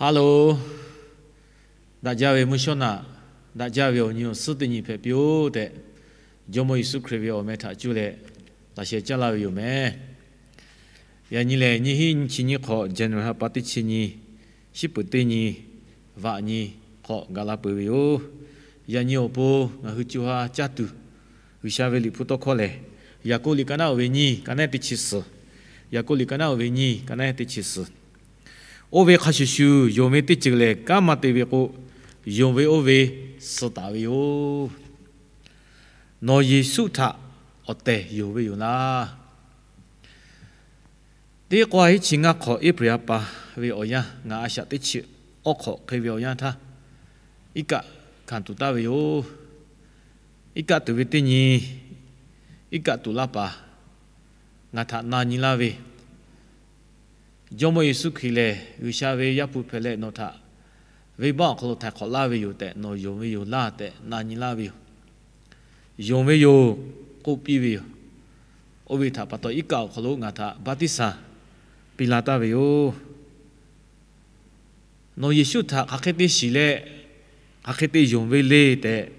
Hello, daꞈ jaˇ ve mvuhˇ shawˉ naꞈ, daꞈ jaˇ ve awˬ nyi awˬ suhˉ teˇ nyi hpehꞈ piˇ-oˆ tehꞈ, Jawˇmawˇ Yeˍsuˆ Hkriꞈ ve awˬ meh htaꞈ cuˇ leh laꞈ sheh caˇ laˇ ve yoˬ meh. Yaꞈ nyi lehˬ, nyiˇ hinˉ nyiˇ chi nyiˇ hk'awꞈ, January ha pa teˇ chi nyi, shiˉ peuˍ teˇ nyi, vaꞈ nyi hk'awꞈ gaˬ la peuˬ ve yoˬ. Yaꞈ nyi awˬ pon ngaˬ hui co ha caˇ tuˬ, G'uiˬsha ve Liꞈ hpu tawˇ hkawˇ lehˬ, Yaˍkoˆ liꞈ ka naˆ oˍ ve nyiˇ, ka naˆ teˇ chi suhˍ. Yaˍkoˆ liꞈ ka naˆ oˍ ve nyiˇ, ka naˆ teˇ chi suhˍ. Oˇ ve hk'a shuˍ shuˍ, yonˍ ve teˇ ceuˬ lehˬ kanˉ maˇ te ve k'o, yonˍ ve oˇ ve suh taˍ ve yoˬ. Nawˬ Yeˍsuˆ htaꞈ awˬ tehˬ yonˍ ve yoˬ laˇ. Teˇ k'awˇ hiˉ chi ngaˇ hk'awꞈ, April ha pa ve awˬ yanˇ, ngaˬ a shaꞈ teˇ chi awˉ hk'awꞈ hk'e ve awˬ yanˇ htaˇ, iˉ kaˆ hkanˍ tuˬ taˍ ve yoˬ. Iˉ kaˆ tuˬ ve teˇ nyi, iˉ kaˆ tuˬ laˇ paˍ ngaˬ htaꞈ na nyi laˇ ve, Jawˇmawˇ Yeˍsuˆ Hkriꞈ lehˬ G'uiˬsha ve Yaˇ hpu hpehꞈ leh nawˬ htaꞈ venˇbaˆ awˬ hk'aw lo htaiˍ hk'awꞈ laˇ ve yoˬ tehꞈ nawˬ yonˍ ve yoˬ laˇ tehꞈ na nyi laˇ ve yoˬ. Yonˍ ve yoˬ k'oˆ piˇ ve yoˬ. Oˇ ve htaꞈ pa taw iˉ kaˆ awˬ hk'aw lo ngaˬ htaꞈ baˆtiˆsaˬ piˇ la taˍ ve yoˬ. Nawˬ Yeˍsuˆ htaꞈ hk'aˬ hk'e te shiˍ leh, hk'aˬ hk'e te yonˍ ve le tehꞈ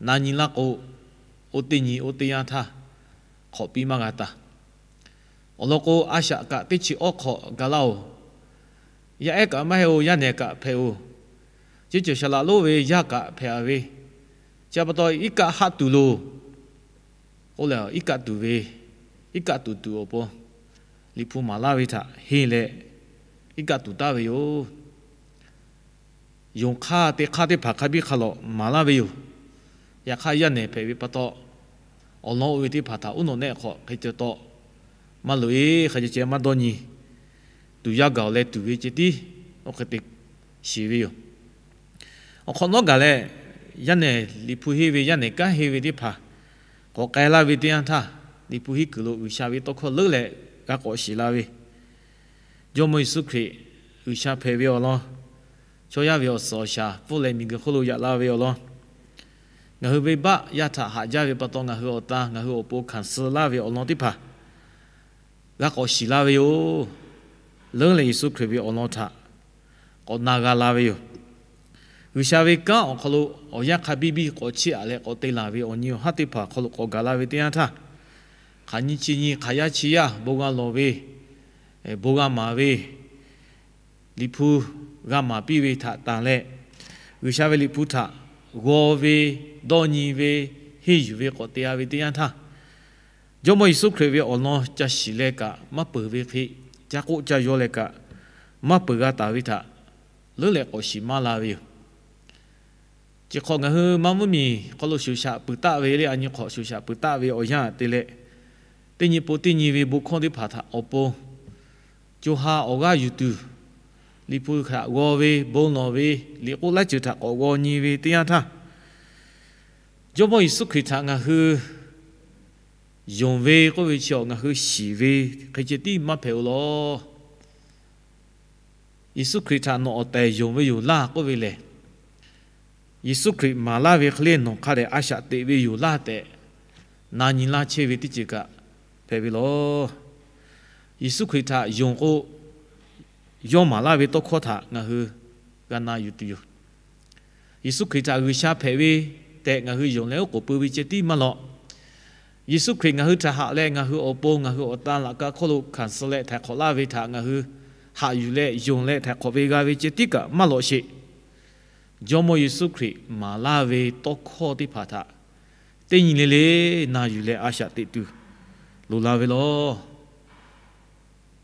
na nyi laˇ k'o, oˇ teˇ nyi oˇ teˇ yanˇ htaˇ hk'awꞈ piˇ maˇ g'a taˍ. Awˬ lawn k'o, a shaꞈ kaꞈ teˇ chi awˉ hk'awꞈ gaˬ laˇ-oˬ. Yaˇ ehˉ kaꞈ maˇ heˆ-oˬ, yaˇ nehˬ kaꞈ hpehꞈ-oˬ. Ceˇ cawˬ shaˍ laꞈ lonˉ ve yaˇ kaꞈ hpehꞈ-a ve, chi pa taw iˉ kaˆ haˆ tuˬ loˬ. Oˇ lehˬ, iˉ kaˆ tuˬ ve, iˉ kaˆ tuˬ tuˬ awˬ pon Liꞈ hpu maˍ laˇ ve htaꞈ henˇ leh iˉ kaˆ tuˬ taˍ ve yoˬ. Yonˍ hk'aˇ te hk'aˇ teˇ hpaˍ hk'a biˇ hk'a lawꞈ maˍ laˇ ve yoˬ. Yaꞈ hk'aˇ, yaˇ nehˬ hpehꞈ ve pa taw, awˬ lawn oˇ ve teˇ hpaˍ htaꞈ uˉ nawꞈ nehˆ hk'awꞈ hk'e te taw, maˇ loꞈ-e, hk'a ceh ceh maˇ dawˇ nyi. Tuˬ yaˇ gaˬ-oˬ leh tuˬ ve ceh tiˉ oˇ hk'e te shiˍ ve yoˬ. Awˬ hk'awꞈ nawˉ gaˬ leh, yaˇ nehˬ Liꞈ hpu henˇ ve, yaˇ nehˬ kanˉ henˇ ve teˇ hpaˍ k'awꞈ k'ai laˇ ve teˇ yanˇ htaˇ, Liꞈ hpu henˇ kuiˬ lo G'uiˬsha ve tawˇ hkawˇ leuˉ leh g'a k'awꞈ shiˍ la ve, Jawˇmawˇ Yeˍsuˆ Hkriꞈ G'uiˬsha hpehꞈ ve awˬ lawn, chaw yaˇ ve awˬ suhˍ awˬ shaˍ pfuhˇ leh miˬguiˬ hk'oˆ lo yaꞈ la ve awˬ lawn, ngaˬ hui venˇbaˆ yaˇ htaꞈ haꞈ jaˇ ve pa taw, ngaˬ hui awˬ tan ngaˬ hui awˬ pon hkanˍ suh laˇ ve awˬ lawn teˇ hpaˍ g'a k'awꞈ shiˍ laˇ ve yoˬ. Leuˉ leh Yeˍsuˆ Hkriꞈ ve awˬ lawn htaꞈ k'awꞈ na g'a la ve yoˬ. G'uiˬsha ve kanˉ awˬ hk'aw lo awˬ yanˇ hk'a biˇ biˇ k'awꞈ chiˇ aꞈ leh k'awꞈ te laˬ ve awˬ nyi awˬ haˉ teˇ hpaˍ awˬ hk'aw lo k'awꞈ gaˬ la ve teˇ yanˇ htaˇ, hk'aˬ nyi chi nyi, hk'aˬ yaˇ chi yaˇ bon g'a lawˬ ve, bon g'a maˍ ve, Liꞈ hpu g'a maˍ piˇ ve htaꞈ tanˬ leh, G'uiˬsha ve Liꞈ hpu htaꞈ g'aw ve, dawˇ nyi ve, henˇ yuˬ ve k'awꞈ te-a ve teˇ yanˇ htaˇ, Jawˇmawˇ Yeˍsuˆ Hkriꞈ ve awˬ lawn ca shiˍ leh kaꞈ maˇ peuˬ ve hk'e, ca k'oˆ ca yaw leh kaꞈ maˇ peuˬ g'a taˍ ve htaꞈ leuˉ leh k'awꞈ shiˍ maˇ la ve yoˬ. Chi hk'awꞈ ngaˬ hui maˇ mvuhˇmiˬ hk'aw lo shoˍ shaꞈ peuˬ taˆ ve le, a nyi hk'awꞈ shoˍ shaꞈ peuˬ taˆ ve awˬ yanˇ te leh, teˇ nyi po teˇ nyi ve bon hkawˇ teˇ hpaˍ htaꞈ awˬ pon co ha awˬ g'aˇ yuˬ tuˬ, Liꞈ hpu htaꞈ g'aw ve, bon lawˬ ve, liꞈ k'oˆ laiˉ ceuˬ htaꞈ k'awꞈ g'aw nyi ve teˇ yanˇ htaˇ, Jawˇmawˇ Yeˍsuˆ Hkriꞈ htaꞈ ngaˬ hui yonˍ ve k'oˆ ve chi awˬ ngaˬ hui shiˍ ve hk'e ceh tiˉ maˇ hpehꞈ-oˬ law. Yeˍsuˆ Hkriꞈ htaꞈ nawˬ awˬ tehˬ yonˍ ve yoˬ laˇ k'oˆ ve lehˬ, Yeˍsuˆ Hkriꞈ maˍ laˇ ve hk'e le nawˬ hk'a dehꞈ a shaꞈ teꞈ ve yoˬ laˇ tehꞈ na nyi laˇ chehˇ ve teˇ ceuˬ kaꞈ hpehꞈ ve lawˬ. Yeˍsuˆ Hkriꞈ htaꞈ yonˍ k'o, yawˇ maˍ laˇ ve tawˇ hkawˇ htaꞈ ngaˬ hui g'a na yuˬ tuˬ yoˬ. Yeˍsuˆ Hkriꞈ htaꞈ G'uiˬsha hpehꞈ ve tehꞈ ngaˬ hui yonˍ leh oˉ k'oˍ pui ve ceh tiˉ maˇ lawꞈ. Yeˍsuˆ Hkriꞈ ngaˬ hui htaꞈ haꞈ leh ngaˬ hui awˬ pon ngaˬ hui awˬ tan laꞈ ka hk'oˆ lo hkanˍ suh leh htaiˍ hk'awꞈ laˇ ve htaꞈ ngaˬ hui haꞈ yuˬ leh yonˍ leh htaiˍ hk'awꞈ ve g'a ve ceh tiˉ kaꞈ maˇ lawꞈ sheˍ. Jawˇmawˇ Yeˍsuˆ Hkriꞈ maˍ laˇ ve tawˇ hkawˇ teˇ hpaˍ htaꞈ teˇ nyi le le na yuˬ leh a shaꞈ teꞈ tuˬ loˍ la ve lawˬ.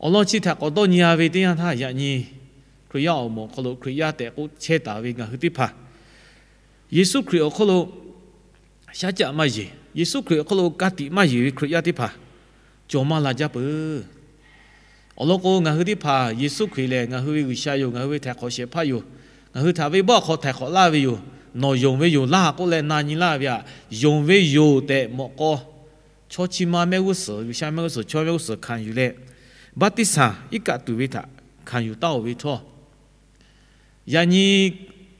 Awˬ lawn chi htaꞈ k'awꞈ dawˇ nyi-a ve teˇ yanˇ htaˇ, yaꞈ nyi Hkriꞈ yaˇ awˬ moˍ awˬ hk'aw lo Hkriꞈ yaˇ tehꞈ k'oˆ chehˇ taˍ ve ngaˬ hui teˇ hpaˍ, Yeˍsuˆ Hkriꞈ awˬ hk'oˆ lo shaˉ caˆ maˇ yeˬ, Yeˍsuˆ Hkriꞈ awˬ hk'oˆ lo ka tiꞈ maˇ yeˬ ve Hkriꞈ yaˇ teˇ hpaˍ cawˬ maˇ la jaˇ peuˬ. Awˬ lawn k'o, ngaˬ hui teˇ hpaˍ Yeˍsuˆ Hkriꞈ lehˬ ngaˬ hui ve G'uiˬsha yoˬ, ngaˬ hui ve htaiˍ hk'awꞈ shehˍ hpaˇ yoˬ, ngaˬ hui htaꞈ venˇbaˆ hk'aw htaiˍ hk'awꞈ laˇ ve yoˬ, nawˬ yonˍ ve yoˬ laˇ k'oˆ leh na nyi laˇ ve aꞈ, yonˍ ve yoˬ tehꞈ mawꞈ k'aw, chaw chi ma mehˆ g'uˇ suhˍ, G'uiˬsha mehˆ g'uˇ suhˍ, chaw mehˆ g'uˇ suhˍ hkanˍ yuˬ leh, baˆtiˆsaˬ iˉ kaˆ tuˬ ve htaꞈ hkanˍ yuˬ taˉ-oˬ ve htawˇ, yaꞈ nyi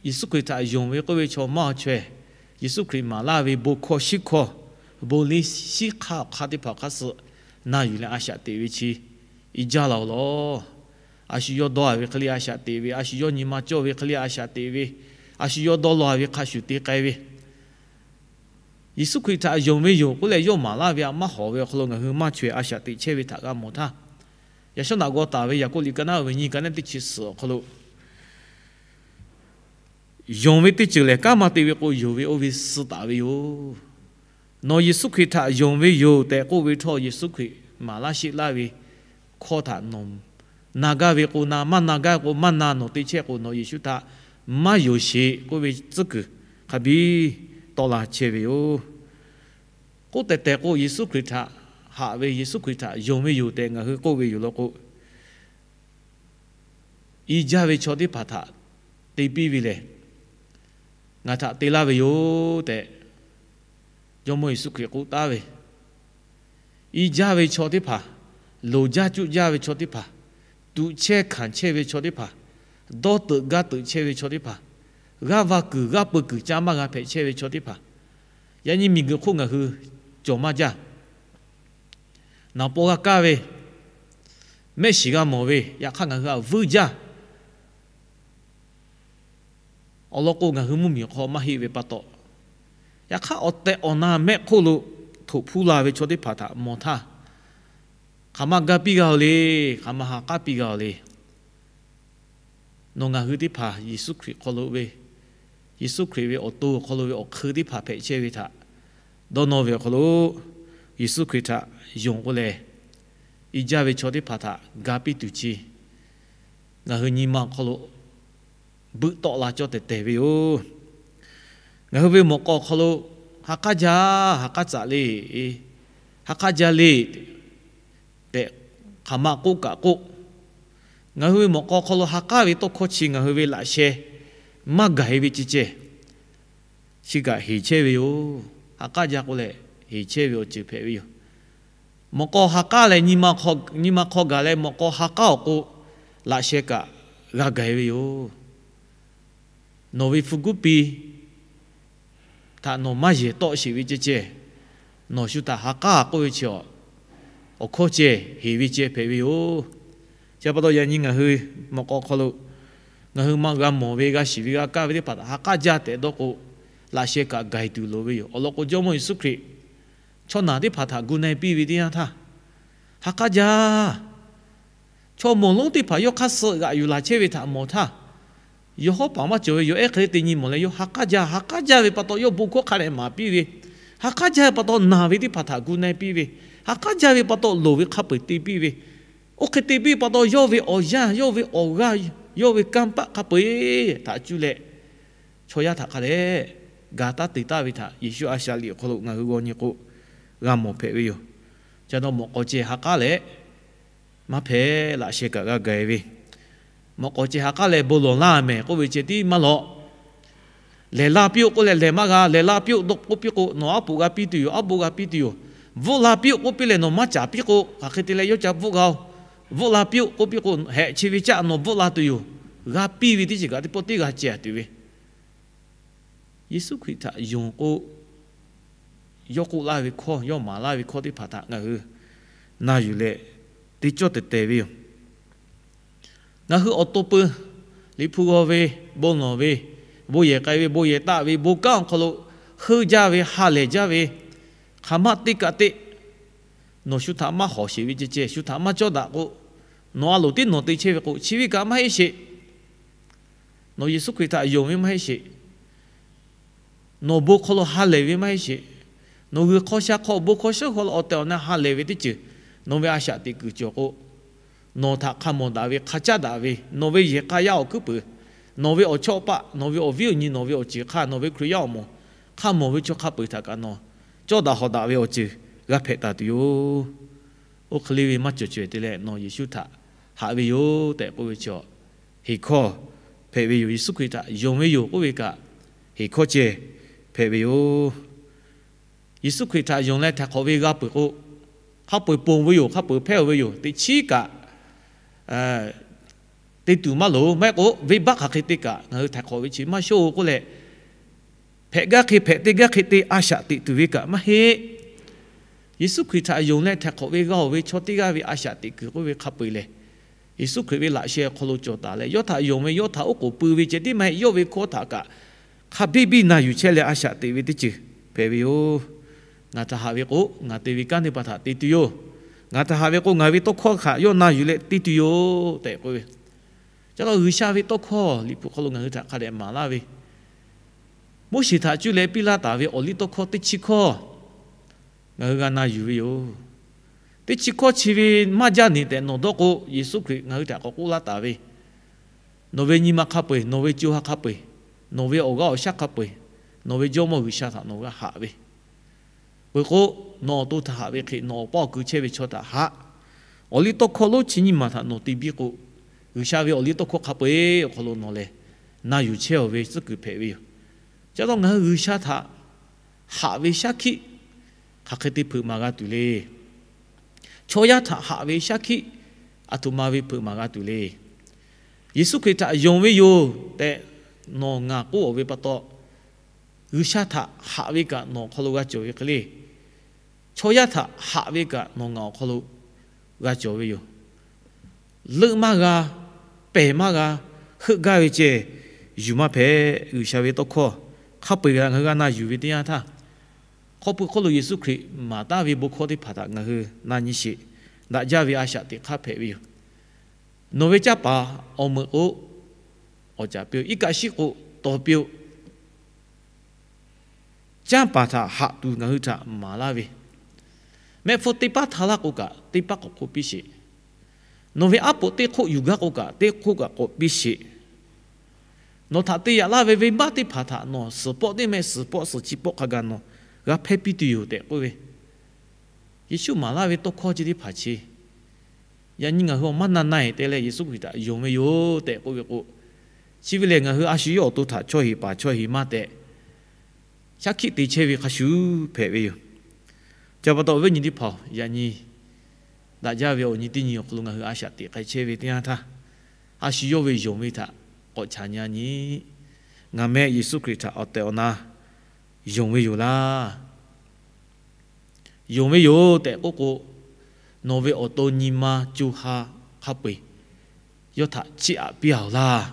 Yeˍsuˆ Hkriꞈ htaꞈ yonˍ ve k'oˆ ve chaw maˇ chaweh, Yeˍsuˆ Hkriꞈ maˍ laˇ ve bon hkawˇ shiˉ hkawˇ, bon liˇ shiˉ hk'aˇ awˬ hk'aˇ teˇ hpaˍ awˬ hk'aˇ suh na yuˬ leh a shaꞈ teꞈ ve chi i jaˇ la-oˬ law. A shu yawˇ dawˇ ve hk'e le a shaꞈ teꞈ ve, a shu yawˇ nyi ma cawˇ ve hk'e le a shaꞈ teꞈ ve, a shu yawˇ dawˇ law ve hk'a shuˍ te k'ai ve, Yeˍsuˆ Hkriꞈ htaꞈ yonˍ ve yoˬ k'oˆ leh yawˇ maˍ laˇ ve a maˇ hawˍ ve awˬ hk'aw lo ngaˬ hui maˇ chaweh a shaꞈ teꞈ chehˇ ve htaꞈ g'a mawˬ htaˇ, yaꞈ shawˉ naꞈ g'aw taˍ ve Yaˍkoˆ liꞈ ka naˉ uiˍ ve nyiˇ ka naˉ teˇ chi suhˍ awˬ hk'aw lo, yonˍ ve teˇ ceuˬ lehˬ, kanˉ maˇ te ve k'o yonˍ ve oˇ ve suh taˍ ve yoˬ. Nawˬ Yeˍsuˆ Hkriꞈ htaꞈ yonˍ ve yoˬ tehꞈ k'oˆ ve htawˇ, Yeˍsuˆ Hkriꞈ maˍ laˇ sheˆ laˇ ve hkawˇ htaꞈ nawˬ na gaˇ ve k'o na, maˇ na gaˇ ve k'o maˇ na, nawˬ te chehˇ k'o nawˬ Yeˍsuˆ htaꞈ maˇ yonˍ sheˍ k'oˆ ve tcuhˉ kuiˬ hk'a biˇ tawˆ la chehˇ ve yoˬ. K'oˆ tehˬ tehˬ k'o, Yeˍsuˆ Hkriꞈ htaꞈ haꞈ ve, Yeˍsuˆ Hkriꞈ htaꞈ yonˍ ve yoˬ tehꞈ ngaˬ hui k'oˆ ve yoˬ law k'o, i jaˇ ve chaw teˇ hpaˍ htaꞈ te piˇ ve lehˬ, ngaˬ htaꞈ te laˇ ve yoˬ tehꞈ Jawˇmawˇ Yeˍsuˆ Hkriꞈ k'oˆ taˍ ve. I jaˇ ve chaw teˇ hpaˍ, loˍ jaˇ cuˆ jaˇ ve chaw teˇ hpaˍ, tuꞈ chehˇ hkanˍ chehˇ ve chaw teˇ hpaˍ, dawˇ teuꞈ gaˇ teuꞈ chehˇ ve chaw teˇ hpaˍ, g'aˇ va kuiˬ g'aˇ peu kuiˬ ca maˇ g'a hpehꞈ chehˇ ve chaw teˇ hpaˍ, yaꞈ nyi miˬguiˬ hk'oˆ ngaˬ hui cawˬ maˇ jaˇ. Naˍ paw g'a kaˇ ve, mehˆ shiˍ g'a mawˬ ve, yaꞈ hk'aˇ ngaˬ hui htaꞈ vuiˇ jaˇ. Awˬ lawn k'o, ngaˬ hui mvuhˇmiˬ hk'aw maˇ heˆ ve pa taw, yaꞈ hk'aˇ awˬ tehˬ awˬ na mehˆ hk'oˆ lo htoꞈ hpuˇ la ve chaw teˇ hpaˍ htaꞈ mawˬ htaˇ, hk'aˬ ma ga piˇ g'a-oˬ le, hk'aˬ ma ha k'aˉ piˇ g'a-oˬ le. Nawˬ ngaˬ hui teˇ hpaˍ Yeˍsuˆ Hkriꞈ hk'aw lo ve, Yeˍsuˆ Hkriꞈ ve awˬ to awˬ hk'aw lo ve awˬ hk'eun teˇ hpaˍ hpehꞈ chehˇ ve htaꞈ dawˇ nawˇ ve awˬ hk'aw lo, Yeˍsuˆ Hkriꞈ htaꞈ yonˍ k'oˆ leh, i jaˇ ve chaw teˇ hpaˍ htaꞈ ga piˇ tuˬ chi ngaˬ hui nyi ma awˬ hk'aw lo buiˆ tawˆ la cawˇ tehˬ tehˬ ve yoˬ. Ngaˬ hui ve mawꞈ k'aw awˬ hk'aw lo ha k'aˉ jaˇ, ha k'aˉ tcuhˍ le, ha k'aˉ jaˇ le tehꞈ hk'aˬ ma k'oˆ kaꞈ k'oˆ, ngaˬ hui ve mawꞈ k'aw hk'aw lo ha k'aˉ ve tawˇ hkawˇ chi ngaˬ hui ve laꞈ sheh maˇ gaˬ-e ve ceh ceh, chi kaꞈ heˍ chehˇ ve yoˬ. Ha k'aˉ jaˇ k'oˆ leh heˍ chehˇ ve awˬ ceuˬ hpehꞈ ve yoˬ. Mawꞈ k'aw ha k'aˉ leh, nyi ma hk'aw gaˬ leh mawꞈ k'aw ha k'aˉ awˬ k'o, laꞈ sheh kaꞈ g'a gaˬ-e ve yoˬ. Nawˬ ve hpu guˉ pi htaꞈ nawˬ maˇ yehˬ tawˆ sheˍ ve ceh ceh, nawˬ shu htaꞈ ha k'aˉ k'oˆ ve chi awˬ hkawˇ ceh heˍ ve ceh hpehꞈ ve yoˬ. Chi pa taw yaꞈ nyi ngaˬ hui mawꞈ k'aw hk'aw lo ngaˬ hui maˇ g'a mawˬ ve, g'a shiˍ ve, g'a kaˇ ve teˇ hpaˍ htaꞈ ha k'aˉ jaˇ tehꞈ dawˇ k'o, laꞈ sheh kaꞈ gaˬ-e tuˬ loˍ ve yoˬ. Awˬ lawn k'o, Jawˇmawˇ Yeˍsuˆ Hkriꞈ chaw naˬ teˇ hpaˍ htaꞈ gu na-e piˇ ve teˇ yanˇ htaˇ, ha k'aˉ jaˇ. Chaw mawˬ lonˉ teˇ hpaˍ yawˇ hk'aˇ suh g'aꞈ yuˬ laˬ chehˇ ve htaꞈ mawˬ htaˇ, yawˬ hawˉ paˍ maˇ cawˬ ve yoˬ ehˉ hk'e le te nyi mawˬ leh, yawˇ ha k'aˉ jaˇ. Ha k'aˉ jaˇ ve pa taw yawˇ bon hkawˇ hk'a dehꞈ maˍ piˇ ve, ha k'aˉ jaˇ ve pa taw naˬ ve teˇ hpaˍ htaꞈ gu na-e piˇ ve, ha k'aˉ jaˇ ve pa taw loˍ ve hk'a peu-eˬ te piˇ ve, oˇ hk'e te piˇ ve pa taw yawˇ ve awˬ yanˇ, yawˇ ve awˬ g'aˇ, yawˇ ve kanˇ paˆ hk'a peu-eˬ htaꞈ cuˇ leh, chaw yaˇ htaꞈ hk'a dehꞈ ga taˉ te taˍ ve htaꞈ Yeˍsuˆ a shaꞈ liꞈ awˬ hk'aw lo ngaˬ hui g'aw nyi k'o, g'a mawˬ hpehꞈ ve yoˬ. Ca naw mawꞈ k'aw ceh ha k'aˉ leh, maˇ hpehꞈ, laꞈ sheh kaꞈ g'a gaˬ-e ve, mawꞈ k'aw ceh ha k'aˉ leh bon lawˬ laˇ mehˍ k'oˆ ve ceh tiˉ maˇ lawꞈ. Lehˬ la piˇ-oˆ k'oˆ leh lehˬ maˇ g'a. Lehˬ la piˇ-oˆ k'oˆ piˇ k'o, nawˬ aˉ poꞈ g'a piˇ tuˬ yoˬ, aˉ poꞈ g'a piˇ tuˬ yoˬ. Bvuhˆ la piˇ-oˆ k'oˆ piˇ leh nawˬ maˇ caˍ piˇ k'o, hk'aˬ hk'e te leh yawˇ ca bvuhˆ g'a-oˬ. Bvuhˆ la piˇ-oˆ k'oˆ piˇ k'o, hehꞈ chi ve caˆ nawˬ bvuhˆ la tuˬ yoˬ. G'a piˇ ve teˇ ceuˬ kaꞈ teˇ pawˆ teˇ g'a ceh tuˬ ve, Yeˍsuˆ Hkriꞈ htaꞈ yonˍ k'o, yawˇ k'oˆ laˇ ve hkawˇ, yawˇ maˍ laˇ ve hkawˇ teˇ hpaˍ htaꞈ ngaˬ hui na yuˬ leh te cawˇ tehˬ tehˬ ve yoˬ. Ngaˬ hui awˬ to pui, Liꞈ hpu g'aw ve, bon lawˬ ve, bon yehˬ k'ai ve, bon yehˬ taˆ ve, bon kanˉ awˬ hk'aw lo heuˆ jaˇ ve, ha lehˬ jaˇ ve, hk'aˬ ma teˇ kaꞈ te nawˬ shu htaꞈ maˇ hawˍ sheˍ ve ceh ceh, shu htaꞈ maˇ cawˇ daꞈ k'o, nawˬ a loˍ tiˉ nawˬ te chehˇ ve k'o, chi ve kaꞈ maˇ heˆ sheˍ. Nawˬ Yeˍsuˆ Hkriꞈ htaꞈ yonˍ ve maˇ heˆ sheˍ. Nawˬ bon hk'aw lo ha lehˬ ve maˇ heˆ sheˍ. Nawˬ g'uiˬ hk'aw sha hk'aw bon hk'aw sheuˉ hk'aw lo awˬ tehˬ awˬ na ha lehˬ ve teˇ ceuˬ nawˬ ve a shaꞈ teꞈ kuiˬ cawˬ k'o, nawˬ htaꞈ hk'a mawˬ daꞈ ve, hk'a caˇ daꞈ ve, nawˬ ve yehˬ k'a yaˇ awˬ hkuiˉ puiˍ, nawˬ ve awˬ chawˇ paˆ, nawˬ ve awˬ viˉ awˬ nyi, nawˬ ve awˬ ceuˬ hk'aˇ, nawˬ ve Hkriꞈ yaˇ awˬ moˍ hk'a mawˬ ve chaw hk'a peu-eˬ htaꞈ kaꞈ nawˬ cawˇ daꞈ hawˍ daꞈ ve awˬ ceuˬ g'a hpehꞈ taˍ tuˬ yoˬ. Oˇ hk'e le ve maˇ cawˬ caweh te leh nawˬ Yeˍsuˆ htaꞈ haꞈ ve yoˬ tehꞈ k'oˆ ve chaw heˍ hkawˇ hpehꞈ ve yoˬ. Yeˍsuˆ Hkriꞈ htaꞈ yonˍ ve yoˬ k'oˆ ve kaꞈ heˍ hkawˇ ceh hpehꞈ ve yoˬ. Yeˍsuˆ Hkriꞈ htaꞈ yonˍ leh htaiˍ hk'awꞈ ve g'a peuˬ k'o, hk'a peu-eˬ ponˬ ve yoˬ, hk'a peu-eˬ hpehˇ-oˬ ve yoˬ. Teꞈ chiˉ kaꞈ te tuˬ maˇ loˍ. Maˇ heˆ k'o venˇbaˆ hk'aˬ hk'e te kaꞈ ngaˬ hui htaiˍ hk'awꞈ ve chi maˇ shonˇ-oˬ k'oˆ leh, hpehꞈ gaˇ hk'e hpehꞈ, te gaˇ hk'e te, a shaꞈ teꞈ tuˬ ve kaꞈ maˇ heˆ. Yeˍsuˆ Hkriꞈ htaꞈ yonˍ leh htaiˍ hk'awꞈ ve g'a-oˬ ve chaw teˇ g'aˇ ve a shaꞈ teꞈ kuiˬ k'oˆ ve hk'a peu-eˬ lehˬ, Yeˍsuˆ Hkriꞈ ve laꞈ sheh awˬ hk'aw lo cawˬ taˍ leh, yawˇ htaꞈ yonˍ ve yawˇ htaꞈ oˉ k'oˍ pui ve ceh tiˉ maˇ heˆ, yawˇ ve hkawˇ htaꞈ kaꞈ hk'a biˇ biˇ na yuˬ chehˇ leh a shaꞈ teꞈ ve teˇ ceuˬ hpehꞈ ve yoˬ. Ngaˬ htaꞈ haꞈ ve k'o, ngaˬ te ve kanˉ teˇ hpaˍ htaꞈ te tuˬ yoˬ. Ngaˬ htaꞈ haꞈ ve k'o, ngaˬ ve tawˇ hkawˇ htaꞈ yawˇ na yuˬ leh te tuˬ yoˬ tehꞈ k'oˆ ve. Chi pa taw G'uiˬsha ve tawˇ hkawˇ Liꞈ hpu hk'aw lo ngaˬ hui htaꞈ hk'a dehꞈ maˍ laˇ ve, Moˉseˍ htaꞈ cuˇ leh piˇ laˇ taˍ ve awˬliˇtawˇhkawˇ teˇ chi hkawˇ ngaˬ hui g'a na yuˬ ve yoˬ. Teˇ chi hkawˇ chi ve maˇ jaˇ neˬ tehꞈ nawˬ dawˇ k'o, Yeˍsuˆ Hkriꞈ ngaˬ hui htaꞈ k'awꞈ k'oˆ laˇ taˍ ve, Nawˬ ve nyi ma hk'a peu-eˬ, nawˬ ve co ha hk'a peu-eˬ, nawˬ ve awˬ g'aˇ awˬ shaˉ hk'a peu-eˬ, nawˬ ve Jawˇmawˇ G'uiˬsha htaꞈ nawˬ g'a haꞈ ve, peuˬ k'o, nawˬ awˬ to htaꞈ haꞈ ve hk'e nawˬ awˬ paˇ awˬ kui chehˇ ve chaw htaꞈ haꞈ. Awˬliˇtawˇhkawˇ lonˉ chi nyiˇ maˬ htaꞈ nawˬ te biˇ k'o, G'uiˬsha ve awˬliˇtawˇhkawˇ hk'a peu-eˬ awˬ hk'aw lo nawˬ lehˬ na yuˬ chehˇ-oˬ ve tcuhˉ kuiˬ hpehꞈ ve yoˬ. Chi pa taw ngaˬ hui G'uiˬsha htaꞈ haꞈ ve shaˉ hkiˆ hk'aˬ hk'e te hpeuꞈ maˍ g'a tuˬ le. Chaw yaˇ htaꞈ haꞈ ve shaˉ hkiˆ aˬ htoꞈ ma ve hpeuꞈ maˍ g'a tuˬ le. Yeˍsuˆ Hkriꞈ htaꞈ yonˍ ve yoˬ tehꞈ nawˬ ngaˬ k'oˆ-oˬ ve pa taw, G'uiˬsha htaꞈ haꞈ ve kaꞈ nawˬ awˬ hk'aw lo g'a cawˬ ve hk'e le. Chaw yaˇ htaꞈ haꞈ ve kaꞈ nawˬ ngaˬ awˬ hk'aw lo g'a cawˬ ve yoˬ. Leuˆ maˇ g'a, pehˬ maˇ g'a, heuˆ gaˇ ve ceh yuˬ maˇ hpehꞈ. G'uiˬsha ve tawˇ hkawˇ hk'a peu-eˬ kaꞈ ngaˬ hui g'a na yuˬ ve teˇ yanˇ htaˇ, hk'aw pui hk'oˆ lo Yeˍsuˆ Hkriꞈ maˍ taˉ ve bon hkawˇ teˇ hpaˍ htaꞈ ngaˬ hui na nyi sheˍ. Daꞈ jaˇ ve a shaꞈ teꞈ hk'aˇ hpehꞈ ve yoˬ. Nawˬ ve canˇ paˍ awˬ meuꞈ k'o, awˬ caˍ piˇ-oˆ. Iˉ kaˆ shiˉ k'o, tawˍ piˇ-oˆ. Canˇ paˍ htaꞈ haꞈ tuˬ ngaˬ hui htaꞈ maˍ laˇ ve, mehˆ hpfuhˇ teˇ paˉ htaˇ laˇ k'o kaꞈ, teˇ paˉ k'awꞈ hk'oˆ piˇ sheˍ. Nawˬ ve aˉ poꞈ teˇ hk'oˆ yuˬ gaˇ k'o kaꞈ, teˇ hk'oˆ kaꞈ k'awꞈ piˇ sheˍ. Nawˬ htaꞈ te yaꞈ laˇ ve venˇbaˆ teˇ hpaˍ htaꞈ nawˬ suhˍ pawˆ teˇ meh suhˍ pawˆ suhˍ chi pawˆ hk'a gaˬ nawˬ g'a hpehˇ piˇ tuˬ yoˬ tehꞈ k'oˆ ve, Yeˍsuˆ maˍ laˇ ve tawˇ hkawˇ chi teˇ hpaˍ chi yaꞈ nyi ngaˬ hui awˬ maˇ na na-e te leh Yeˍsuˆ Hkriꞈ htaꞈ yonˍ ve yoˬ tehꞈ k'oˆ ve k'o, chi ve lehˬ ngaˬ hui a shu yawˇ awˬ to htaꞈ chaw heˍ paˍ chaw heˍ maˇ tehꞈ shaˉ hkiˆ te chehˇ ve hk'a shuˍ hpehꞈ ve yoˬ. Chi pa taw awˬ viˉ nyi teˇ hpaˍ-oˬ, yaꞈ nyi daꞈ jaˇ ve awˬ nyi teˇ nyi awˬ hk'aw lo ngaˬ hui a shaꞈ teꞈ k'ai chehˇ ve teˇ yanˇ htaˇ, a shu yawˇ ve yonˍ ve htaꞈ k'awꞈ chaꞈ nyi-a nyi. Ngaˬ meh Yeˍsuˆ Hkriꞈ htaꞈ awˬ tehˬ awˬ na yonˍ ve yoˬ laˇ. Yonˍ ve yoˬ tehꞈ k'oˆ k'o, nawˬ ve awˬ to nyi ma co ha hk'a peu-eˬ yawˇ htaꞈ chiˇ aꞈ piˇ-a-oˬ laˇ.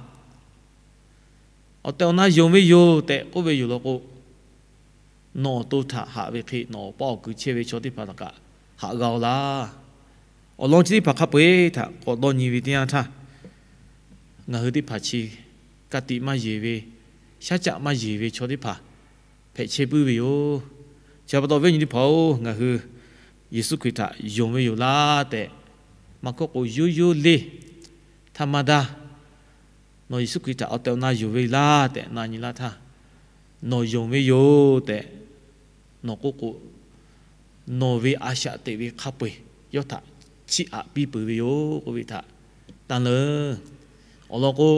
Awˬ tehˬ awˬ na yonˍ ve yoˬ tehꞈ k'oˆ ve yoˬ law k'o, nawˬ awˬ to htaꞈ haꞈ ve hk'e nawˬ awˬ paˇ awˬ kui chehˇ ve chaw teˇ hpaˍ htaꞈ kaꞈ haꞈ g'a-oˬ laˇ. Awˬ lawn chi teˇ hpaˍ hk'a peu-eˬ htaꞈ k'awꞈ dawˇ nyi ve teˇ yanˇ htaˇ, ngaˬ hui teˇ hpaˍ chi ka tiꞈ maˇ yeˬ ve, shaˉ caˆ maˇ yeˬ ve chaw teˇ hpaˍ hpehꞈ chehˇ puiˉ ve yoˬ. Chi pa taw awˬ viˉ nyi teˇ hpaˍ-oˬ, ngaˬ hui Yeˍsuˆ Hkriꞈ htaꞈ yonˍ ve yoˬ laˇ tehꞈ, maˇ kawˆ k'o, yawˇ yawˇ leˇ htaˇ maˇ daˇ. Nawˬ Yeˍsuˆ Hkriꞈ htaꞈ awˬ tehˬ awˬ na yonˍ ve laˇ tehꞈ na nyi laˇ htaˇ, nawˬ yonˍ ve yoˬ tehꞈ nawˬ k'oˆ k'o, nawˬ ve a shaꞈ teꞈ ve hk'a peu-eˬ yawˇ htaꞈ chiˇ aꞈ piˇ peuˬ ve yoˬ k'oˆ ve htaꞈ tanˇ leuˬ. Awˬ lawn k'o,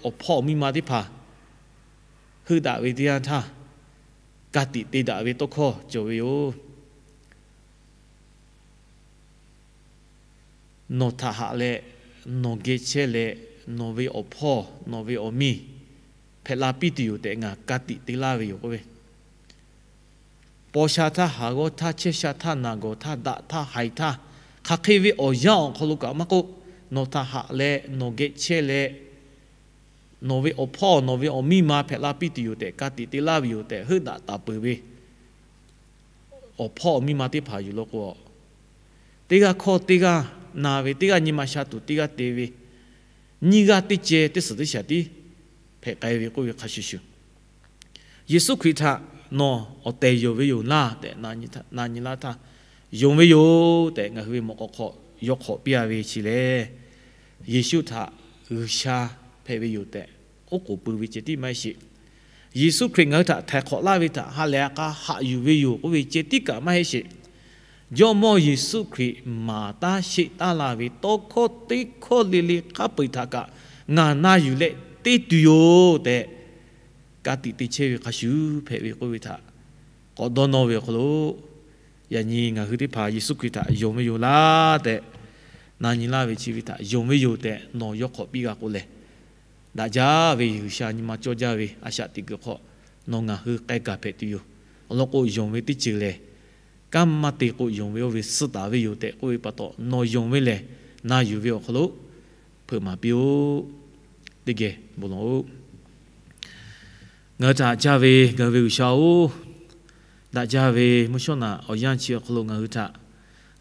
awˬ hpawˇ awˬ miˇ ma teˇ hpaˍ heuˆ daꞈ ve teˇ yanˇ htaˇ, ka tiꞈ te daꞈ ve tawˇ hkawˇ cawˬ ve yoˬ. Nawˬ htaꞈ haꞈ leh, nawˬ geh chehˇ leh, nawˬ ve awˬ hpawˇ nawˬ ve awˬ miˇ hpehꞈ la piˇ tuˬ yoˬ tehꞈ ngaˬ ka tiꞈ te laˇ ve yoˬ k'oˆ ve, paw sha htaˇ, haˍ g'awˇ htaˇ, chehˇ sha htaˇ, naˬ gawˬ htaˇ, daꞈ htaˇ, haiˬ htaˇ, hk'aˬ hk'e ve awˬ yanˇ awˬ hk'aw lo kaꞈ maˇ k'oˆ, nawˬ htaꞈ haꞈ leh nawˬ geh chehˇ leh, nawˬ ve awˬ hpawˇ nawˬ ve awˬ miˇ ma hpehꞈ la piˇ tuˬ yoˬ tehꞈ ka tiꞈ te laˇ ve yoˬ tehꞈ heuˆ daꞈ taˍ peuˬ ve awˬ hpawˇ awˬ miˇ ma teˇ hpaˍ yoˬ law k'o, teˇ g'aˇ hkawˇ teˇ g'aˇ na ve, teˇ g'aˇ nyi ma sha tuˬ teˇ g'aˇ te ve, nyiˇ g'aˇ teˇ ceh teˇ suhˍ teˇ shaˍ tiˉ hpehꞈ k'ai ve k'oˆ ve hk'a shuˍ shuˍ, Yeˍsuˆ Hkriꞈ htaꞈ nawˬ awˬ tehˬ yonˍ ve yoˬ laˇ tehꞈ na nyi laˇ htaˇ, yonˍ ve yoˬ tehꞈ ngaˬ hui ve mawꞈ k'aw hk'aw yaw hk'awꞈ piˇ-a ve chi lehˬ, Yeˍsuˆ htaꞈ G'uiˬsha hpehꞈ ve yoˬ tehꞈ oˉ k'oˍ pui ve ceh tiˉ maˇ heˆ sheˍ. Yeˍsuˆ Hkriꞈ ngaˬ hui htaꞈ htaiˍ hk'awꞈ laˇ ve htaꞈ ha lehˬ a k'a haꞈ yuˬ ve yoˬ k'oˆ ve ceh tiˉ kaꞈ maˇ heˆ sheˍ. Jawˇmawˇ Yeˍsuˆ Hkriꞈ maˍ taˉ sheˆ taˉ la ve tawˇ hkawˇ teˇ hkawˇ le le hk'a peu-eˬ htaꞈ kaꞈ ngaˬ na yuˬ leh te tuˬ yoˬ tehꞈ, ka tiꞈ te chehˇ ve hk'a shuˍ hpehꞈ ve k'oˆ ve htaꞈ k'awꞈ dawˇ nawˇ ve awˬ hk'aw lo, yaꞈ nyi ngaˬ hui teˇ hpaˍ Yeˍsuˆ Hkriꞈ htaꞈ yonˍ ve yoˬ laˇ tehꞈ na nyi laˇ ve chi ve htaꞈ yonˍ ve yoˬ tehꞈ nawˬ yaw hk'awꞈ piˇ g'a k'o lehˬ, daꞈ jaˇ ve G'uiˬsha nyi ma cawˇ jaˇ ve a shaꞈ teꞈ kuiˬ hk'aw nawˬ ngaˬ hui k'ai gaˬ hpehꞈ tuˬ yoˬ. Awˬ lawn k'o, yonˍ ve teˇ ceuˬ lehˬ, kanˉ maˇ te k'o yonˍ ve oˇ ve suh taˍ ve yoˬ tehꞈ k'oˆ ve pa taw, nawˬ yonˍ ve lehˬ na yuˬ ve awˬ hk'aw lo hpeuꞈ maˍ piˇ-oˆ. Teˇ geh bon lawˬ-oˆ. Ngaˬ hui htaꞈ haꞈ jaˇ ve ngaˬ hui ve G'uiˬsha-oˬ, daꞈ jaˇ ve mvuhˇ shawˉ naꞈ awˬ yanˇ chi awˬ hk'aw lo ngaˬ hui htaꞈ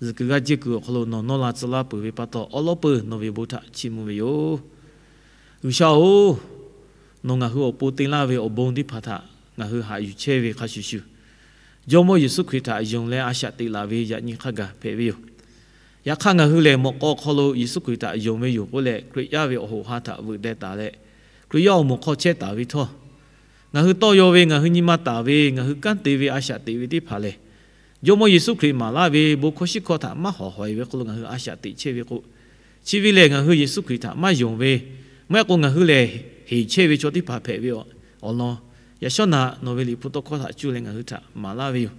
zuhꞈ kuiˬ g'aˇ jehˇ kuiˬ awˬ hk'aw lo nawˬ nawˇ la tcuh laˇ peuˬ ve pa taw, awˉ lawˉ peuˬ nawˬ ve bon htaꞈ chiˇ mvuh ve yoˬ. G'uiˬsha-oˬ, nawˬ ngaˬ hui awˬ pon te laˇ ve awˬ bon teˇ hpaˍ htaꞈ ngaˬ hui haꞈ yuˬ chehˇ ve hk'a shuˍ shuˍ, Jawˇmawˇ Yeˍsuˆ Hkriꞈ htaꞈ yonˍ leh a shaꞈ teꞈ laˬ ve yaꞈ nyi hk'a gaˬ hpehꞈ ve yoˬ. Yaꞈ hk'aˇ, ngaˬ hui lehˬ mawꞈ k'aw hk'aw lo Yeˍsuˆ Hkriꞈ htaꞈ yonˍ ve yoˬ k'oˆ leh, Hkriꞈ yaˇ ve awˬ hoꞈ ha htaꞈ veuꞈ deh taˍ leh, Hkriꞈ yaˇ awˬ moˍ hk'aw chehˇ taˍ ve htawˇ, ngaˬ hui tawˇ yaw ve, ngaˬ hui nyi ma taˍ ve, ngaˬ hui kanˉ te ve a shaꞈ teꞈ ve teˇ hpaˍ lehˬ, Jawˇmawˇ Yeˍsuˆ Hkriꞈ maˍ laˇ ve bon hkawˇ shiˉ hkawˇ htaꞈ maˇ hawˍ hawˍ e ve hk'aw lo ngaˬ hui a shaꞈ teꞈ chehˇ ve k'o, chi ve lehˬ ngaˬ hui Yeˍsuˆ Hkriꞈ htaꞈ maˇ yonˍ ve, maˇ heˆ k'o ngaˬ hui lehˬ heˍ chehˇ ve chaw teˇ hpaˍ hpehꞈ ve awˬ lawn, yaꞈ shawˉ naꞈ nawˬ ve Liꞈ hpu tawˇ hkawˇ htaꞈ cuˇ leh ngaˬ hui htaꞈ maˍ laˇ ve yoˬ.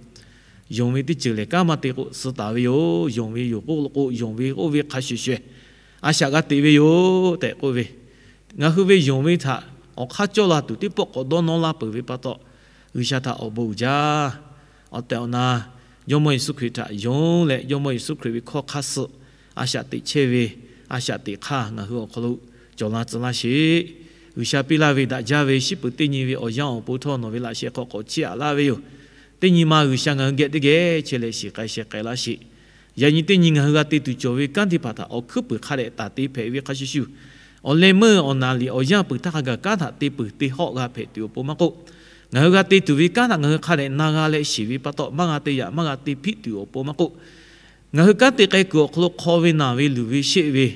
Yonˍ ve teˇ ceuˬ lehˬ kanˉ maˇ te k'o, suh taˍ ve yoˬ. Yonˍ ve yoˬ k'oˆ lo k'o, yonˍ ve oˇ ve hk'a shuˍ shuˍ, a shaꞈ g'a teꞈ ve yoˬ tehꞈ k'oˆ ve, ngaˬ hui ve yonˍ ve htaꞈ awˬ hk'aˇ cawˇ la tuˬ teˇ pawˆ k'awꞈ dawˇ nawˇ laˇ peuˬ ve pa taw, G'uiˬsha htaꞈ awˬ bon uiˍ jaˇ. Awˬ tehˬ awˬ na, Jawˇmawˇ Yeˍsuˆ Hkriꞈ htaꞈ yonˍ leh, Jawˇmawˇ Yeˍsuˆ Hkriꞈ ve hkawˇ hk'aˇ suh a shaꞈ teꞈ chehˇ ve, a shaꞈ teꞈ hk'aˇ ngaˬ hui awˬ hk'aw lo cawˬ la tcuh laˇ sheˍ. G'uiˬsha piˇ laˇ ve daꞈ jaˇ ve shiˉ peuˬ teˇ nyi ve awˬ yanˇ awˬ pon htawˇ nawˬ ve laꞈ sheh hk'aw k'awꞈ chiˇ aꞈ laˇ ve yoˬ. Teˇ nyi ma G'uiˬsha ngaˬ hui geh teˇ geh chehˇ leh shiˍ k'ai sheh k'ai laˇ sheˍ. Yaꞈ nyi teˇ nyi ngaˬ hui g'a te tuˬ cawˬ ve kanˉ teˇ hpaˍ htaꞈ awˬ hkuiˉ puiˍ hk'a dehꞈ taˍ te hpehꞈ ve hk'a shuˍ shuˍ, awˬ leh meuˇ awˬ naˍ liꞈ awˬ yanˇ peuˬ htaˇ hk'a gaˬ kanˉ htaꞈ te peuˬ te hawˆ g'a hpehꞈ tuˬ awˬ pon maˇ k'oˆ, ngaˬ hui g'a te tuˬ ve kanˉ htaꞈ ngaˬ hui hk'a dehꞈ na g'a leh shiˍ ve pa taw, maˇ g'a te yaꞈ maˇ g'a te hpiˆ tuˬ awˬ pon maˇ k'oˆ, ngaˬ hui kanˉ te k'ai kuiˬ awˬ hk'aw lo hk'aw ve naˬ ve luˬ ve sheˆ ve,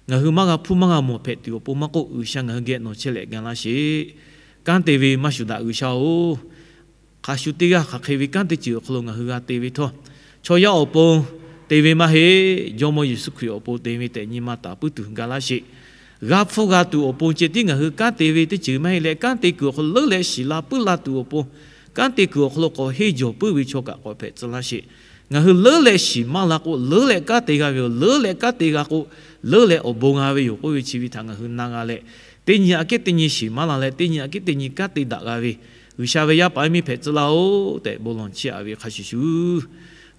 ngaˬ hui maˇ g'a hpuˇ maˇ g'a mawˬ hpehꞈ tuˬ awˬ pon maˇ k'oˆ, G'uiˬsha ngaˬ hui geh nawˬ chehˇ leh ga laˇ sheˍ. Kanˉ te ve maˇ shuˍ daꞈ G'uiˬsha-oˬ, hk'a shuˍ teˇ g'aˇ hk'aˬ hk'e ve kanˉ teˇ ceuˬ awˬ hk'aw lo ngaˬ hui g'a te ve htawˇ, chaw yaˇ awˬ pon te ve maˇ heˆ. Jawˇmawˇ Yeˍsuˆ Hkriꞈ awˬ pon te ve tehꞈ nyi ma taˍ puiˉ tuˬ ga laˇ sheˍ. G'a hpfuhˇ g'a tuˬ awˬ pon ceh tiˉ ngaˬ hui kanˉ te ve teˇ ceuˬ maˇ heˆ leh, kanˉ te kuiˬ awˬ hk'aw lo leuˉ leh shiˍ la puiˉ la tuˬ awˬ pon, kanˉ te kuiˬ awˬ hk'aw lo k'awꞈ henˇ jawˬ puiˉ ve chaw kaꞈ k'awꞈ hpehꞈ tcuh laˇ sheˍ. Ngaˬ hui leuˉ leh shiˍ maˇ la k'o, leuˉ leh kanˉ te g'a ve yoˬ. Leuˉ leh kanˉ te g'a k'o, leuˉ leh awˬ bon g'a ve yoˬ k'oˆ ve chi ve htaꞈ ngaˬ hui na g'a leh, teˇ nyi aꞈ kehˉ teˇ nyi shiˍ maˇ la leh, teˇ nyi aꞈ kehˉ teˇ nyi kanˉ te daꞈ g'a ve, G'uiˬsha ve yaˇ paˍ yaˇ miˇ hpehꞈ tcuh laˇ-oˆ tehꞈ bon lawˬ chiˇ aꞈ ve hk'a shuˍ shuˍ,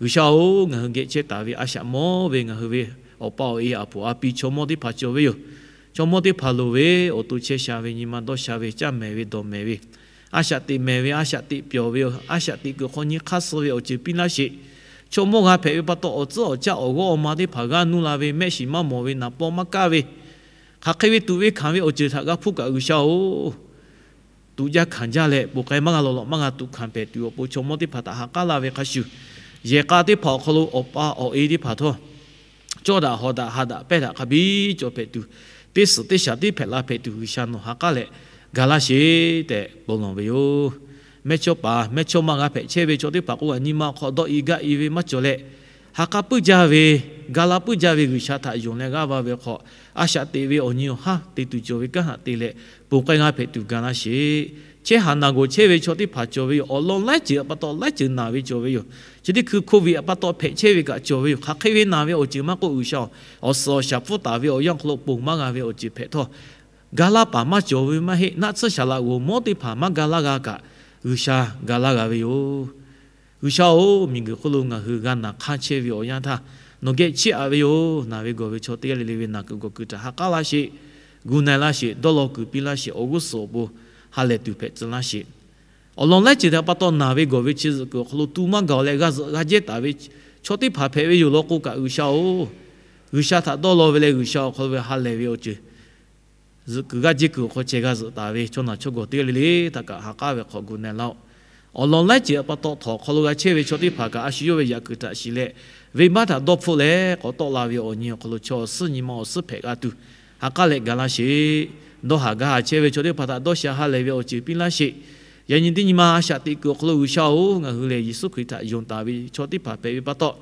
G'uiˬsha-oˬ, ngaˬ hui geh chehˇ taˍ ve a shaꞈ mawˇ ve ngaˬ hui ve awˬ pa awˬ e aˬ poˍ a pi chaw mawˇ teˇ hpaˍ cawˬ ve yoˬ. Chaw mawˇ teˇ hpaˍ loˍ ve awˬ to chehˇ sha ve, nyi ma dawˇ sha ve, caˇ mehˍ ve, dawˬ mehˍ ve, a shaꞈ teꞈ mehˍ ve, a shaꞈ teꞈ pyawˬ ve, a shaꞈ teꞈ kuiˬ hk'aw nyi hk'aˇ suh ve awˬ ceuˬ piˇ laˇ sheˍ. Chaw mawˇ g'a hpehꞈ ve pa taw, awˬ tcuhˉ awˬ caˆ awˬ g'awˇ awˬ ma teˇ hpaˍ g'aˇ nuˇ la ve, mehˆ shiˍ maˇ mawˬ ve, naˍ paw maˇ kaˇ ve, hk'aˬ hk'e ve tuꞈ ve hkanˍ ve awˬ ceuˬ htaꞈ g'a hpuˇ kaꞈ G'uiˬsha-oˬ, tuꞈ jaˇ hkanˍ jaˇ leh, ponˬ k'ai maˇ g'a lawˬ lawꞈ maˇ g'a tuꞈ hkanˍ hpehꞈ tuˬ awˬ pon chaw mawˇ teˇ hpaˍ htaꞈ ha k'aˉ laˇ ve hk'a shuˍ, yehˬ k'a teˇ hpaˍ awˬ hk'aw lo awˬ pa awˬ e teˇ hpaˍ htawˇ, cawˇ daꞈ hawˍ daꞈ ha daꞈ pehˇ daꞈ hk'a biˇ cawˬ hpehꞈ tuˬ, teˇ suhˍ teˇ shaˍ tiˉ hpehꞈ la hpehꞈ tuˬ G'uiˬsha nawˬ ha k'aˉ leh ga laˇ sheˍ tehꞈ bon lawˬ ve yoˬ. Mehˇchawˇpaˍ mehˇchawˇma g'a hpehꞈ chehˇ ve chaw teˇ hpaˍ k'oˆ kaꞈ, nyi ma awˬ hk'aw dawˇ i gaˇ i ve maˇ cawˬ leh, ha k'aˉ puiˉ jaˇ ve, ga la puiˉ jaˇ ve G'uiˬsha htaꞈ yonˍ leh g'aˇ va ve hk'aw, a shaꞈ teꞈ ve awˬ nyi awˬ haˉ te tuˬ cawˬ ve kanˉ htaꞈ te leh, ponˬ k'ai g'a hpehꞈ tuˬ ga laˇ sheˍ. Chehˇ haˍ naˬ gawˬ chehˇ ve chaw teˇ hpaˍ cawˬ ve yoˬ. Awˬ lawn laiˉ ceuˬ pa taw laiˉ ceuˬ naˬ ve cawˬ ve yoˬ. Chi teˇ hkui Covid pa taw hpehꞈ chehˇ ve kaꞈ cawˬ ve yoˬ. Hk'aˬ hk'e ve naˬ ve awˬ ceuˬ maˇ k'oˆ, G'uiˬsha-oˬ, awˬ suhˍ awˬ shaˍ pfuhˇ taˍ ve awˬ yanˇ awˬ hk'aw lo ponˬ maˇ g'a ve awˬ ceuˬ hpehꞈ htawˇ, ga laˇ paˍ maˇ cawˬ ve maˇ heˆ. Naˆ tsuhˇ shaˍ laꞈ g'oˍ mawˇ teˇ hpaˍ maˇ ga laˇ g'a kaꞈ, G'uiˬsha ga laˇ g'a ve yoˬ. G'uiˬsha-oˬ, miˬguiˬ hk'oˆ lo ngaˬ hui g'a naˬ hk'anˇ chehˇ ve awˬ yanˇ htaˇ, nawˬ geh chiˇ aꞈ ve yoˬ. Naˬ ve gawˬ ve chaw teˇ g'aˇ le le ve naˬ kuiˬ gawˬ kuiˬ htaꞈ ha k'aˉ laˇ sheˍ. Gu na-e laˇ sheˍ. Dawˇ law kuiˬ piˇ laˇ sheˍ. Awˬ g'uˇ suhˍ awˬ pon ha lehˬ tuˬ hpehꞈ tcuh laˇ sheˍ. Awˬ lawn laiˉ ceuˬ htaꞈ pa taw naˬ ve gawˬ ve chi zuhꞈ kuiˬ awˬ hk'aw lo tu maˇ gaˬ leh g'a zuhꞈ g'a jehˇ taˍ ve chaw teˇ hpaˍ hpehꞈ ve yoˬ law k'o kaꞈ, G'uiˬsha-oˬ, G'uiˬsha htaꞈ dawˇ law ve leh G'uiˬsha awˬ hk'aw lo ve ha lehˬ ve awˬ ceuˬ zuhꞈ kuiˬ g'aˇ jehˇ kuiˬ awˬ hk'aw ceh g'a zuhꞈ taˍ ve chaw naˬ chaw gawˬ teˇ g'aˇ le le htaꞈ kaꞈ ha k'aˉ ve hk'aw gu na-e laˇ-oˆ. Awˬ lawn laiˉ ceuˬ pa taw htawnˍ awˬ hk'aw lo g'a chehˇ ve chaw teˇ hpaˍ kaꞈ, a shu yawˇ ve yaꞈ kuiˬ htaꞈ shiˍ leh, venˇbaˆ htaꞈ dawˇ hpfuhˆ leh k'awꞈ tawˆ la ve awˬ nyi awˬ hk'aw lo chaw awˬ suhˉ nyi ma awˬ suhˉ hpehꞈ g'a tuˬ, ha k'aˉ leh ga laˇ sheˍ. Dawˇ haˍ gaˇ haˍ chehˇ ve chaw teˇ hpaˍ htaꞈ dawˇ sha ha lehˬ ve awˬ ceuˬ piˇ laˇ sheˍ. Yaꞈ nyi teˇ nyi ma a shaꞈ teꞈ kuiˬ awˬ hk'aw lo G'uiˬsha-oˬ, ngaˬ hui lehˬ Yeˍsuˆ Hkriꞈ htaꞈ yonˍ taˍ ve chaw teˇ hpaˍ hpehꞈ ve pa taw,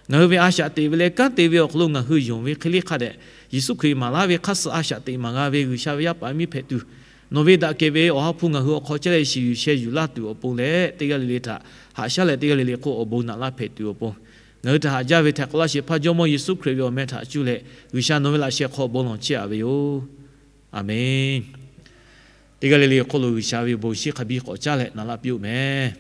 ngaˬ hui ve a shaꞈ teꞈ ve leh kanˉ te ve awˬ hk'aw lo ngaˬ hui yonˍ ve hk'e le hk'a dehꞈ, Yeˍsuˆ Hkriꞈ maˍ laˇ ve hk'aˇ suh a shaꞈ teꞈ maˍ g'a ve G'uiˬsha ve yaˇ paˍ miˇ hpehꞈ tuˬ, nawˬ ve daꞈ kehˬ ve awˬ ha hpu ngaˬ hui awˬ hk'aw chehˇ leh shiˍ yuˬ sheh yuˬ laˇ tuˬ awˬ pon leh, teˇ g'aˇ le le htaꞈ haꞈ shaˉ leh teˇ g'aˇ le le hk'oˆ awˬ bon naꞈ laˇ hpehꞈ tuˬ awˬ pon, ngaˬ hui htaꞈ haꞈ jaˇ ve htaiˍ hk'awꞈ laˇ sheˍ hpaˇ Jawˇmawˇ Yeˍsuˆ Hkriꞈ ve awˬ meh htaꞈ cuˇ leh G'uiˬsha nawˬ ve laꞈ sheh hk'aw bon lawˬ chehˇ aꞈ ve yoˬ. Aˬmenˍ. Teˇ g'aˇ le le hk'oˆ lo G'uiˬsha ve bon shiˉ hk'a biˇ k'awꞈ caˉ leh naꞈ laˇ piˇ-oˆ mehˍ.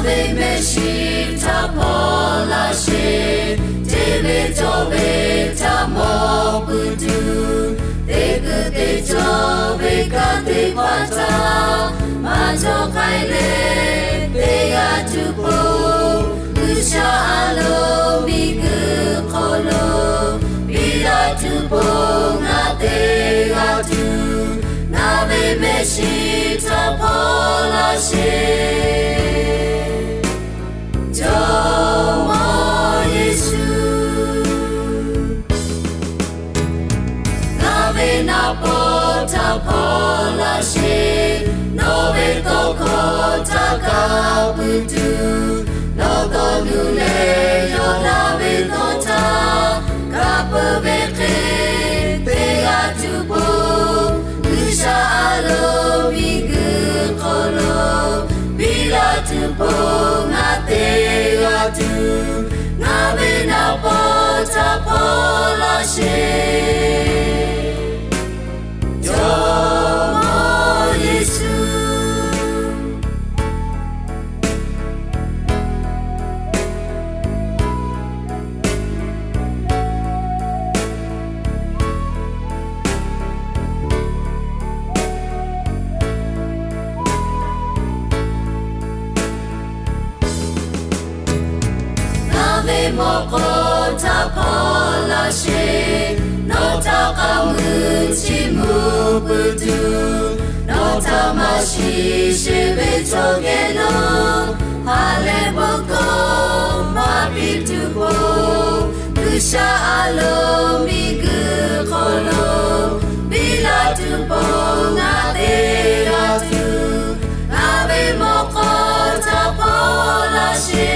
Mehˆ shiˍ htaꞈ hpaw laˇ sheˍ. Hteˇ ve cawˬ ve htaꞈ mawˬ peuˬ tuˬ, teˇ kuiˬ te cawˬ ve kanˉ teˇ hpaˍ htaꞈ maˇ cawˬ k'ai leh, teˇ g'aˇ tuˬ po G'uiˬsha a loˍ miˬguiˬ hk'aw lo biˇ la tuˬ po ngaˬ teˇ g'aˇ tuˬ, ngaˬ ve mehˆ shiˍ htaꞈ hpaw laˇ sheˍ. Jawˇmawˇ Yeˍsuˆ, ngaˬ ve naˍ paw htaꞈ hpaw laˇ sheˍ. Nawˬ ve tawˇ hkawˇ htaꞈ kaˇ peuˬ tuˬ, nawˬ dawˇ nuˇ leh yawˇ laˇ ve tawˇ htaꞈ kaˇ peuˬ ve hk'e, teˇ g'aˇ tuˬ po G'uiˬsha a loˍ miˬguiˬ hk'aw lo biˇ la tuˬ po ngaˬ teˇ g'aˇ tuˬ, ngaˬ ve naˍ paw htaꞈ hpaw laˇ sheˍ. Jawˇmawˇ Yeˍsuˆ, ngaˬ ve mawꞈ k'aw htaꞈ hpaw laˇ sheˍ. Nawˬ htaꞈ k'aoˍ mui chiˇ mvuh peuˬ tuˬ, nawˬ htaꞈ maˇ shiˍ sheˍ ve chaw geh lo ha leh bon hkawˇ maˇ piˇ tuˬ po, G'uiˬsha a loˍ miˬguiˬ hk'aw lo biˇ la tuˬ po ngaˬ teˇ g'aˇ tuˬ, ngaˬ ve mawꞈ k'aw htaꞈ hpaw laˇ sheˍ.